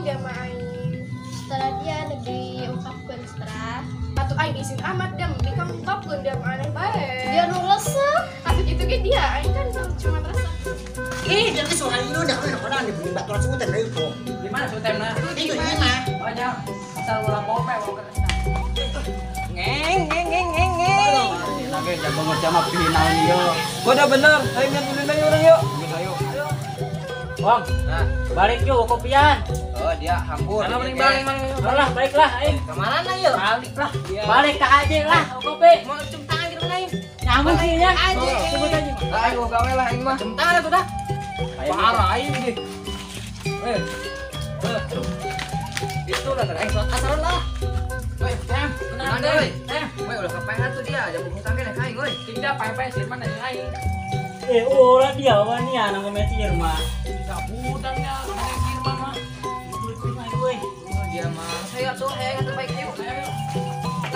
dia mah aing. Setelah dia diungkapkeun setelah. Atuh aing izin amat dia bikang ungkapkeun dia mah aneh bae. Dia nu resep. Atuh kitu ge dia aing kan cuma resep. Ih, dia geus suara lu dah kan orang dibeli baturan seutan deui tuh. Di mana seutan mah? Itu di mana? Banyak. Asal ulah kope mau ngeng ngeng ngeng ngeng ngeng. Lagi jago ngocama pilih naon ieu. Gua udah bener, ayo biar ulin lagi orang yuk. Ayo. Wong, nah, balik yuk kopian. Oh, dia hambur. Mana mending balik mang. Lah, baliklah aing. Kemana na yuk? Balik lah. Balik ke aja lah, kopi. Mau cium tangan gitu aing. Nyaman sih ya. Sebut aja. Lah aing mau gawe lah aing mah. Cium tangan atuh dah. Parah aing deh. Eh. Itu lah aing sholat asar lah. Woi, tem, tenang deh. Tem, woi udah kepengen tuh dia, jago hutang kene aing woi. Tidak pae-pae sih mana jeung aing. Eh, ulah dia wani anu ngomong mah. Cabutangnya ngomong mah. Woi. Dia mah saya tuh hayang terbaik yuk.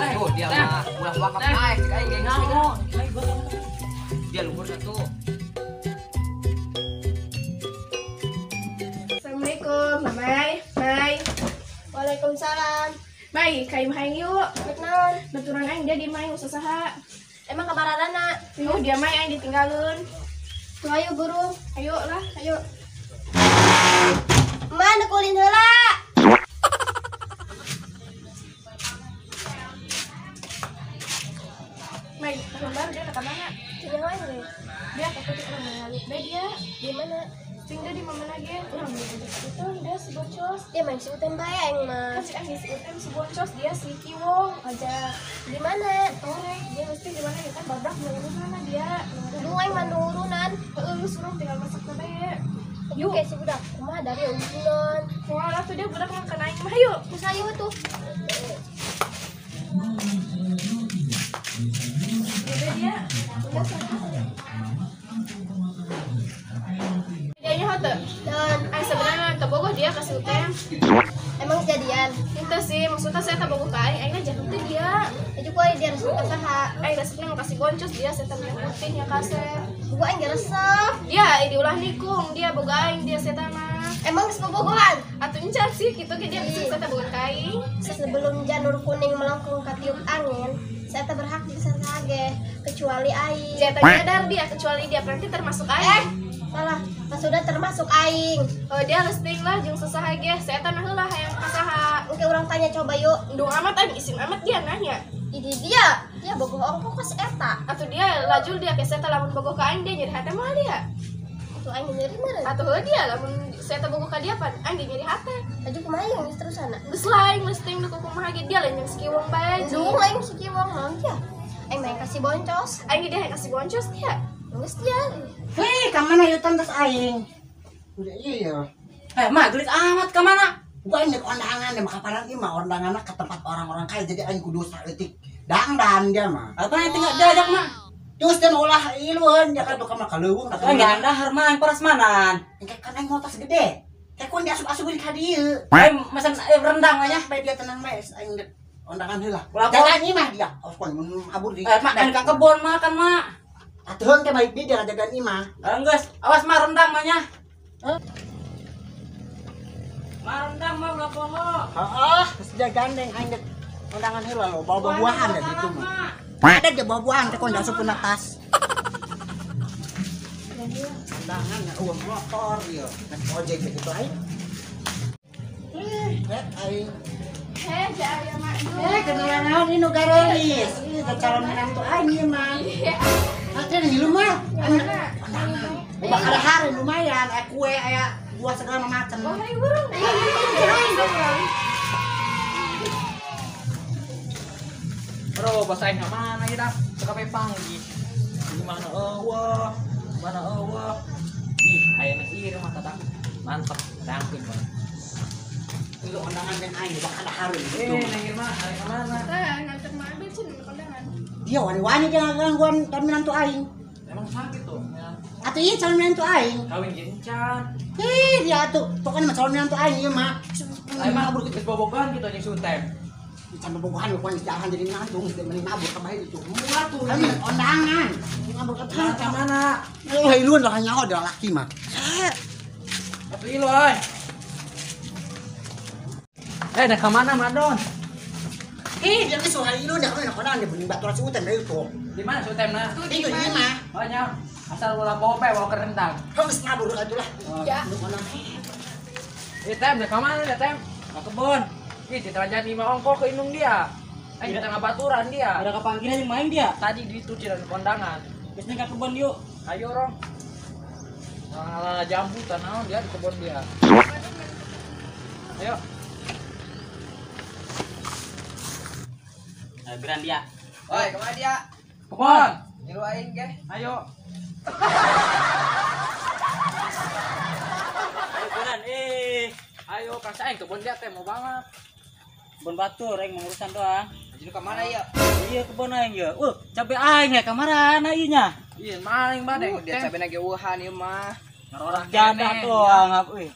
Ayo. Oh, dia mah ulah wakaf aing cek aing geng. Dia luhur satu. Assalamualaikum, Mamai. Mai. Waalaikumsalam. Mai, ka imah aing yuk. Rek naon? Baturan aing dia di imah aing usaha. Emang kabaradana? Tuh dia mah aing ditinggalun. Tuh ayo buru. Ayo lah, ayo. Mana kulin heula? Mai, tahun baru dia ke mana? Tidak lain deh. Dia takut orang mengalit bae dia. Di mana? Tinggal di mana ge? Urang itu dia si bocos. Dia main si Utem bae aing mah. Kan si aing si Utem si bocos dia si Kiwong aja. Di mana? Torek. Dia mesti di mana ya kan babrak mana dia. Duh aing mah nurunan. Heeh, lu suruh tinggal masak bae. Yuk kayak si budak kumaha dari ujunan. Wah, tuh dia budak makan aing mah yuk. Geus ayo tuh. Dia. Udah sana. Dan sebenarnya tebogoh dia kasih Utem. Emang jadian? Itu sih, maksudnya saya tebogoh ke aing, aing aja teh dia. Itu kok dia resep ka saha? Aing resepna mau kasih boncos dia saya minyak putih nya kasep. Gua aing resep. Dia diulah nikung, dia boga aing dia saya mah. Emang geus bobogohan? Atuh encan sih kitu ge dia bisa saya boga ka aing. Sebelum janur kuning melengkung ka tiup angin, saya teh berhak bisa sage kecuali aing. Dia teh nyadar dia kecuali dia berarti termasuk aing. Salah, pas sudah termasuk aing. Oh, dia resting lah jeung sasaha ge. Saya tanah heula hayang ka saha. Oke, urang tanya coba yuk. Ndung amat aing isin amat dia nanya. Idi dia, dia bogoh ongkoh ka si eta. Atuh dia lajul dia ke saya lamun bogoh ka aing dia nyeri hate moal dia. Atuh aing nyeri meureun. Atuh heuh dia lamun saya bogoh ka dia pan aing ge nyeri hate. Laju kumaha yang geus terusana? Geus lah aing resting nu kumaha ge dia lain jeung si Kiwong bae. Ndung aing si Kiwong naon dia? Aing mah kasih boncos. Aing dia yang kasih boncos dia. Geus dia. Hei, ka mana ieu tantas aing? Udah iya. Eh, mah gelis amat ka mana? Gua aing kondangan deh, makaparan ieu mah kondangan ke tempat orang-orang kaya jadi aing kudu saeutik dangdan dia mah. Apa yang tinggal diajak mah? Terus dan ulah iluan dia kan ka mah kaleuweung. Atuh enggak dahar mah parasmanan. Engke kan aing motos gede. Kayak kun diasup-asup ka dieu. Eh, mesen rendang nya. Bae dia tenang bae aing kondangan heula. Jalan ieu mah dia. Awas kun mun abur di. Eh, makan ka kebon makan mah. Atuh teh balik di dia jagaan imah. Enggeus, awas mah rendang mah nya. Mah rendang mah ulah poho. Heeh, geus dia gandeng aing dek kondangan heula lo, bawa buahan da ditu mah. Ada ge bawa buahan teh kon diasup kana tas. Kondangan eueuh motor ieu, naik ojek gitu aing. Eh, rek aing. Heh, jaya mah. Eh, kenalan naon ieu nu garelis. Ieu calon menantu aing ieu mah. Atuh di rumah. Boba kadahar lumayan, aya kue, aya buah segala macam. Oh, hayu burung. Bro, bos aing ka mana ieu dah? Sok kape panggih. Di mana eueuh? Mana eueuh? Ih, aya nu ieu mah tatang. Mantep, tangkeun mah. Lu kondangan jeung aing boba kadahar gitu. Eh, neng ieu mah aya ka mana? Tah, nganter mah ambil cenah kondangan. Dia wani-wani dia gangguan calon menantu aing. Emang sakit tuh. Atuh ieu calon menantu aing. Kawin gencan. Ih, dia atuh pokoknya mah calon menantu aing ieu mah. Aing mah kabur geus bobogohan kitu jeung si Utem. Can bobogohan pokoknya jalan jadi menantu geus mending mabur ka bae itu. Murah tuh. Kan kondangan. Mabur ka mana? Lu hailuan lah nyaho dia laki mah. Atuh ieu ay. Dah ke mana Madon? Ih, dia geus suhai lu dah kana kodan dia bening baturan si Utem deui tuh. Di mana si Utem na? Itu di mah. Oh nya. Asal ulah poho bae bawa ke rendang. Geus ngabur atuh lah. Ya. Tem, dah ke mana dah Tem? Ke kebun. Ih, diterajaan lima ongko ke indung dia. Di tengah baturan dia. Ada kepanggilan yang main dia. Tadi di itu di kondangan. Geus ke kebun yuk. Ayo rong. Ngalah jambu tanah dia di kebun dia. Ayo. Geran dia. Oi, kemana dia? Kebun. Ngilu aing ge. Ayo. Ayo geran Ayo kasih aing kebun dia teh mau banget. Kebun batur aing mau urusan doang. Jadi ke mana ya? Iya kebun aing ya. Cabe aing ya kamarana ieu nya. Iya, maling badeng. Dia cabe na ge eueuhan ieu mah. Ngarorak jadah doang euy.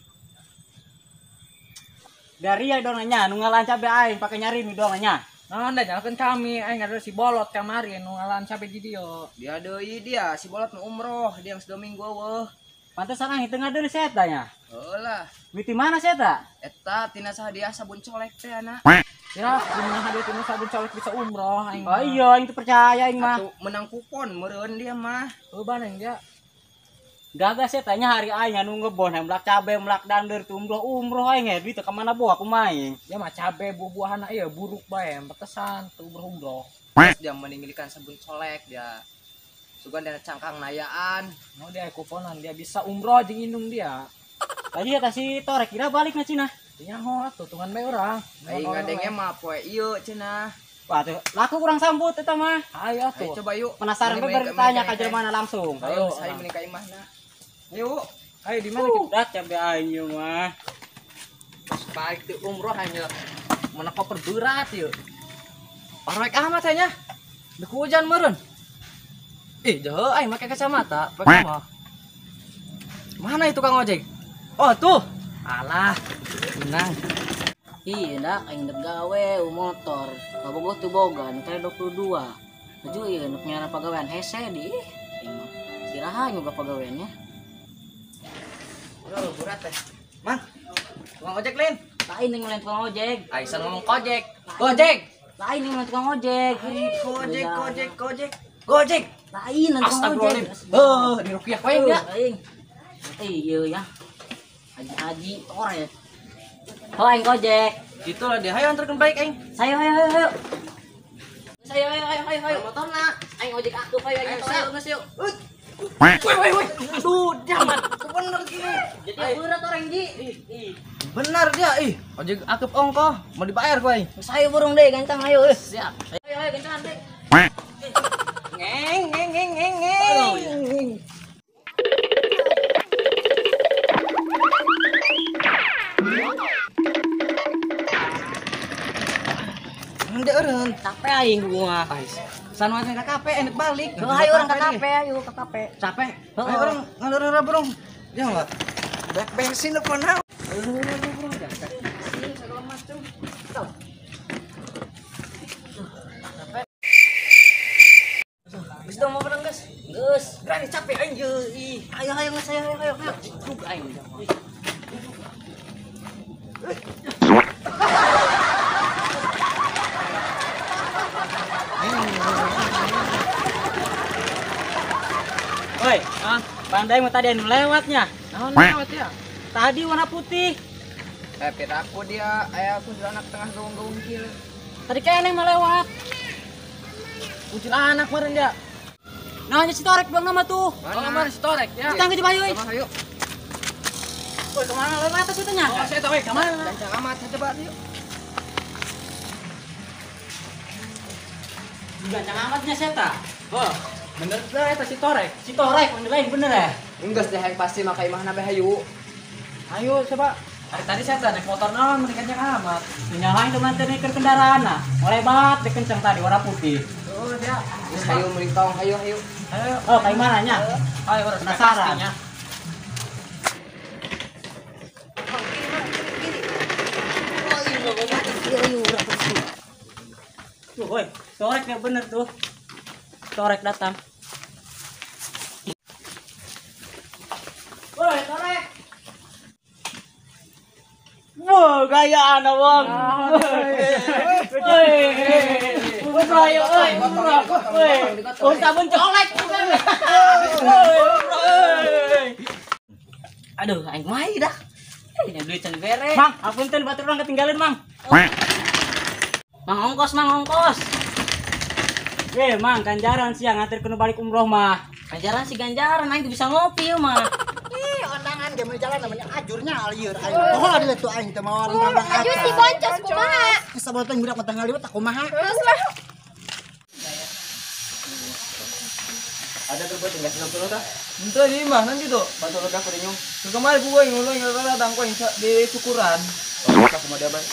Dari ya dong nya nu ngalan cabe aing pake nyari nu dong nya. Naon da nyalakeun kami aing ada si bolot kamari nu ngalan cabe di dieu. Dia deui dia si bolot nu umroh dia geus 2 minggu eueuh. Pantesan aing teu ngadeun si eta nya. Heuh lah. Miti mana si eta? Eta tina saha dia sabun colek teh anak. Ya, tina hadiah tina sabun colek bisa umroh aing. Oh iya, aing teu percaya aing mah. Atuh menang kupon meureun dia mah. Heuh baneng dia. Gagah sih tanya hari aing anu ngebon melak cabe melak dander tuh umroh umroh aing ya duit kemana bawa aku main. Ya mah cabe buah-buahan ieu buruk bae petesan tuh umroh umroh. Terus dia meninggalkan sabun colek dia. Sugan dia cangkang nayaan. Mau dia kuponan dia bisa umroh jeung indung dia. Tadi kata si Torek kira balik na Cina. Nyaho atuh tungan bae urang. Aing ngadenge mah poe ieu cenah. Wah tuh, laku kurang sambut eta mah. Ayo atuh. Ayo coba yuk. Penasaran bae bertanya ka jelema langsung. Ayo saya menikah imahna. Ayo, ayo di mana kita? Udah cabe aing ieu mah. Balik teu umroh aing mana koper berat ieu. Parek amat nya. Deuk hujan meureun. Ih, jauh aing make kacamata, pakai mah. Mana itu Kang ojek? Oh, tuh. Alah, menang. Iya, dak aing dek gawe motor. Kabogoh teu boga nu teh 22. Maju ieu nu nyara pagawean hese di. Aing mah siraha nyoba pagaweannya. Aduh, berat teh. Mang, tukang ojek lain. Lain yang lain tukang ojek. Aisan ngomong kojek. Gojek. Lain yang lain tukang ojek. Gojek, gojek, gojek. Gojek. Lain yang tukang ojek. Heuh, di rupiah we nya. Aing. Iya ya. Haji-haji ore. Oh, aing gojek. Gitu lah dia. Hayo antarkeun baik aing. Sayo ayo ayo ayo. Sayo ayo ayo ayo ayo. Motorna aing ojek aku ayo ayo ayo geus yuk. Woi woi woi. Aduh, jangan. Bener gini. Jadi berat orang ji. Benar dia ih. Ojek akep ongkoh mau dibayar kowe. Saya burung deh gancang ayo. Siap. Ayo ayo gancang deh. Ngeng ngeng ngeng ngeng ngeng. Henteu eureun. Capek aing gua. San wae ka kafe enak balik. Ayo orang ke kafe ayo ke kafe. Capek. Ayo orang ngalur burung. Ya enggak? Banyak bensin apa naon? Segala macam. Geus dong mau menang geus. Geus. Berani capek aing ih. Ayo ayo geus ayo ayo ayo. Dug aing. Woi, pandai mau tadi anu lewatnya. Naon lewat ya? Tadi warna putih. Piraku dia, aya kuntilanak tengah gaung-gaung kieu. Tadi kayaknya mah lewat. Kuntilanak meureun dia. Nah, si Torek doang nama tuh. Mana mana si Torek ya? Kita ke Cibayu. Ayo. Woi, kemana lewat atas itu nya? Oh, saya tahu, kemana? Gancang amat coba yuk. Gancang amatnya saya tak. Oh, bener lah eta si Torek. Si Torek bener lain bener ya? Enggeus deh yang pasti maka imahna bae hayu. Ayo coba. Hari tadi saya naik motor naon mending kencang amat. Nyalain teman teh ke kendaraan nah. Mulai banget deh kencang tadi warna putih. Oh, dia. Geus hayu mending tong hayu hayu. Ayo. Oh, kayak mana nya? Ayo urang penasaran. Tuh, woi, Torek ya bener tuh. Torek datang. Woi, Torek. Wah, gaya ana wong. Woi. Umroh yo euy, umroh. Woi. Unta bencolek. Woi, umroh euy. Aduh, aing mah dah. Ini duit can bere. Mang, apunten batur urang ketinggalan, Mang. Mang ongkos, Mang ongkos. Mang ganjaran siang nganter kudu balik umroh mah. Ganjaran sih ganjaran aing bisa ngopi ieu mah. Ih, ondangan ge mun jalan namanya ajurnya lieur aing. Poho di tuh aing teh mawa rambang. Aju si boncos kumaha? Geus sabar teh budak mah teh ngaliwet kumaha. Terus lah. Ada tuh buat tinggal 90 tah. Henteu di imah nanti tuh bantu lega kurinyung. Tuh kemarin gua yang ngulung datang ku di syukuran. Oh, ka kumaha dia bae.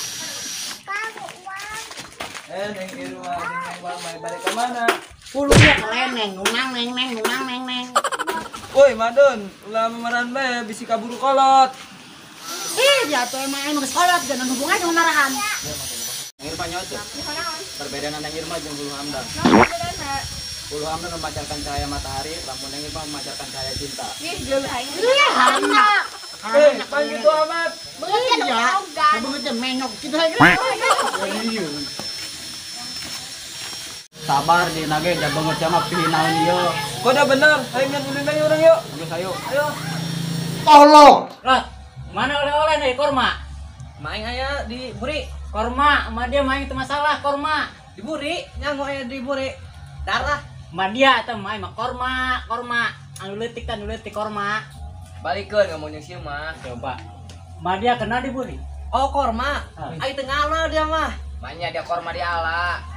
Neng Irwa, neng Irwa, mai balik ke mana? Puluhnya keleneng, nunang neng neng, nunang neng neng. Woi, madon, ulah memeran bae bisi kaburu kolot. Ih, dia tuh emang anu geus kolot, jangan hubungan jeung marahan. Neng Irma nyaho tuh. Perbedaan Neng Irma jeung Bulu Hamdan. Bulu Hamdan memancarkan cahaya matahari, lamun Neng Irma memancarkan cahaya cinta. Ih, geuleuh aing. Eh, pan gitu amat. Beungeut Iya, beungeut menyok kitu aja. Iya. Sabar di nage jam banget sama pilih naon ieu. Kok udah bener? Ayo mian ulin aja orang yuk. Geus ayo. Ayo. Tolong. Lot, mana oleh-oleh nih korma? Main aya di buri. Korma, ma dia main itu masalah korma. Di buri, nyango aya di buri. Darah. Ma dia teh main mah korma, korma. Anu leutik teh anu leutik korma. Balikeun ngomong jeung sieu mah. Coba. Ma dia kena di buri. Oh, korma. Aing teu ngala dia mah. Manya dia korma di ala.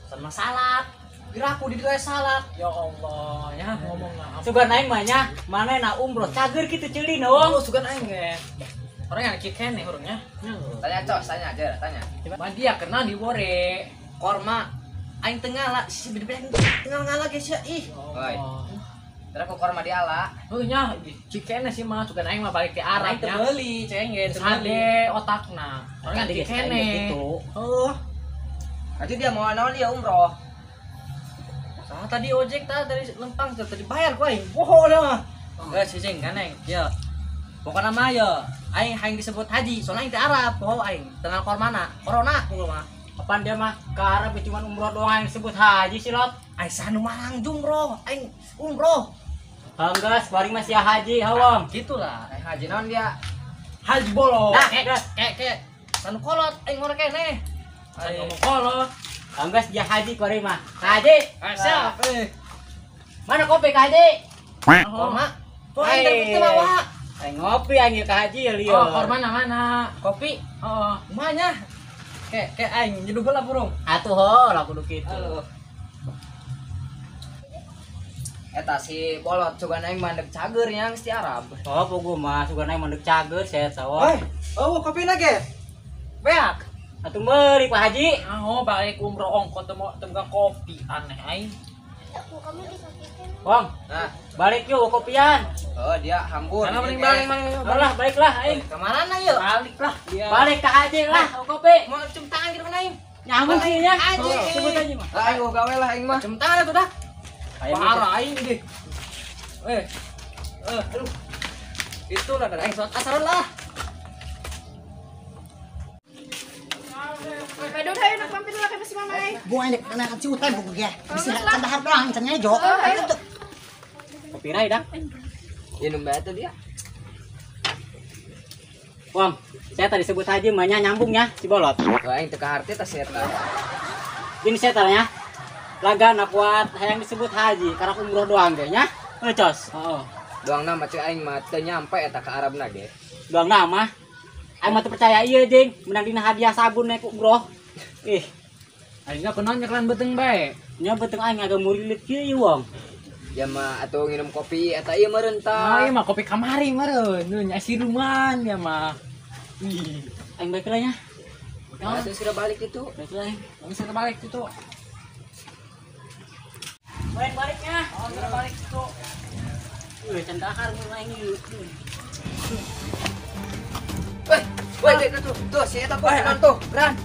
Sama salak. Geraku di dieu salak. Ya Allah, ya ngomong lah. Sugan aing mah nya, mana na umroh cager kitu ceuli wong. Oh, sugan aing ge. Orang yang kieu keneh urangnya. Tanya cos, tanya aja, tanya. Ma dia kena di bore. Korma aing teu ngala, si beda-beda teu ngala ge sia ih. Oi. Terus ku korma di ala. Heuh nya, kieu keneh sih mah sugan aing mah balik ke Arab nya. Aing teu meuli, ceng ge teu meuli otakna. Orang yang kieu keneh. Heuh. Nanti dia mau naon dia umroh. Saha tadi ojek tah dari lempang teh tadi bayar ku aing. Boho dah. Geus cicing kan aing. Ya. Pokona mah ya aing hayang disebut haji, soalnya aing teh Arab, poho aing. Tengah kormana, corona pokona mah. Kapan dia mah ke Arab cuma umroh doang yang disebut haji sih lot. Aing sanu malang jumroh, aing umroh. Enggeus, paling masih haji hawong. Gitulah. Aing haji naon dia? Haji bolong. Nah, kek sanu kolot aing ngorek keneh. Aing ngomong kolot. Enggeus dia haji kuari mah. Haji. Siap. Mana kopi ka haji? Korma. Tuh aing teu mawa. Aing ngopi aing ka haji ya lieu. Oh, korma na mana? Kopi. Heeh. Kumanya? Kek kek aing nyeduh heula burung. Atuh ho, lah kudu kitu. Eta si bolot sugan aing mandek cager yang si Arab. Oh, pugu mah sugan aing mandek cager sehat sawah. Oi, oh kopina ge. Beak. Atuh meuli Pak Haji. Ah, oh balik umroh ongko teu teu kopi aneh aing. Wong, nah, balik yuk kopian. Oh, dia hambur. Mana mending balik mang. Alah, baliklah aing. Ke mana yuk? Baliklah. Balik ke haji lah, kopi. Mau cium tangan gitu kan aing. Nyambung sih nya. Haji. Sebut aja mah. Lah aing gawe lah aing mah. Cium tangan atuh dah. Parah aing gede. Aduh. Itulah dah aing sholat asar lah. Aduh, hayu nak mampir lah ke si mama aing. Bu aing kena kan ciutan bu ge. Bisa dahar doang can ngejo. Kopi rai dah. Minum bae tuh dia. Wong, saya tadi sebut haji mah nyambung ya si bolot. Wah, aing teu kaharti tah eta. Ini saya tanya. Laga nak kuat hayang disebut haji karena umroh doang ge nya. Heuh, cos. Heeh. Doang nama cek aing mah teu nyampe eta ka Arabna ge. Doang nama. Aing mah teu percaya ieu jeung menang dina hadiah sabun naik umroh. Ih, aing mah kunaon nyekelan beuteung bae. Nya beuteung aing agak murilit kieu ieu wong. Ya mah atuh nginum kopi eta ieu meureun tah. Nah, ieu mah kopi kamari meureun, nu nya siruman ya mah. Ih, aing balik lah nya. Nah, atuh sudah balik itu. Balik lah aing. Aing sudah balik itu. Balik baliknya. Oh, sudah balik itu. Wih, can dahar mun aing ieu. Woi, woi, tuh, tuh, si eta kok tuh, Ran.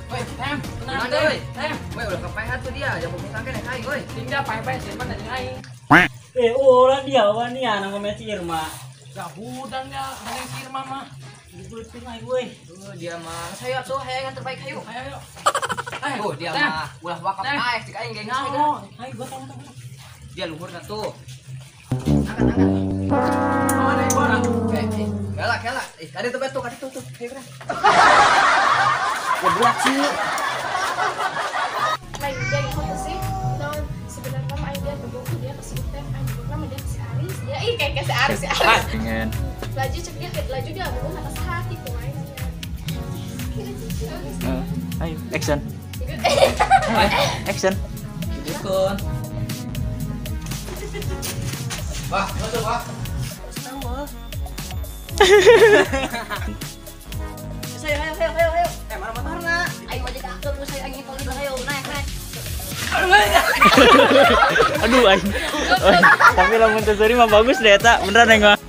Woi, tem, tenang woi. Tem. Woi, ulah kepehat tuh dia, jangan bungkus keneh aing, woi. Tinggal pae-pae sih mana jeung aing. Ulah dia wanian nang komen si Irma. Jahudangnya hayang si Irma mah. Digulut aing euy. Dia mah saya tuh hayang yang terbaik hayu. Ayo ayo. Oh, dia mah ulah wakaf ae cek aing ge geus. Ayo gua tahu. Dia luhurna tuh. Angkat angkat. Oh, ada orang. Kela kela. Kade tuh betul, kade tuh tuh. Ayo kena. Goblok sih. Lain dia gitu sih. Non sebenarnya mah aing dia tebogo dia ke si Utep, aing bogoh mah dia ke si Aris. Dia ih kayak ke si Aris, si Aris. Pengen. Laju cek dia laju dia bogoh atas hati kumaha. Ayo, action. Action. Dukun. Wah, masuk, Pak. Ayo, ayo, ayo, ayo. Mana motorna? Ayo aja ke aku, saya angin toli ayo naik, naik. Aduh, aing. Tapi lamun teu seuri mah bagus deh eta, beneran aing mah.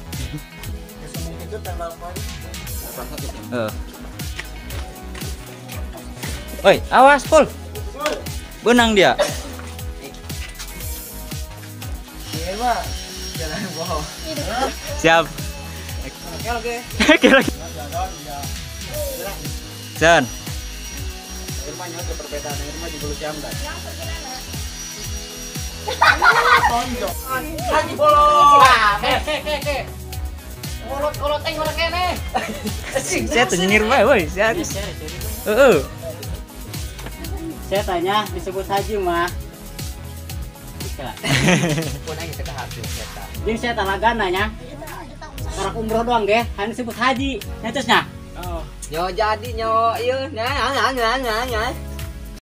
Heeh. Oi, awas, Pul. Benang dia. Iya, Pak. Jalan bohong. Siap. Oke, oke. Oke, oke. San. Irma nyaut ke perbedaan Irma di bulu jam kan. Tonjok. Haji bolong. Ke. Kolot-kolot aing ora kene. Saya tuh nyengir bae woi, saya. Heeh. Saya tanya disebut haji mah. Pun aing teh hasil eta. Jeung saya talagana nya. Karak umroh doang ge, han disebut haji. Nya terus nya. Oh. Nyo jadi nyo ieu nya nya nya nya nya.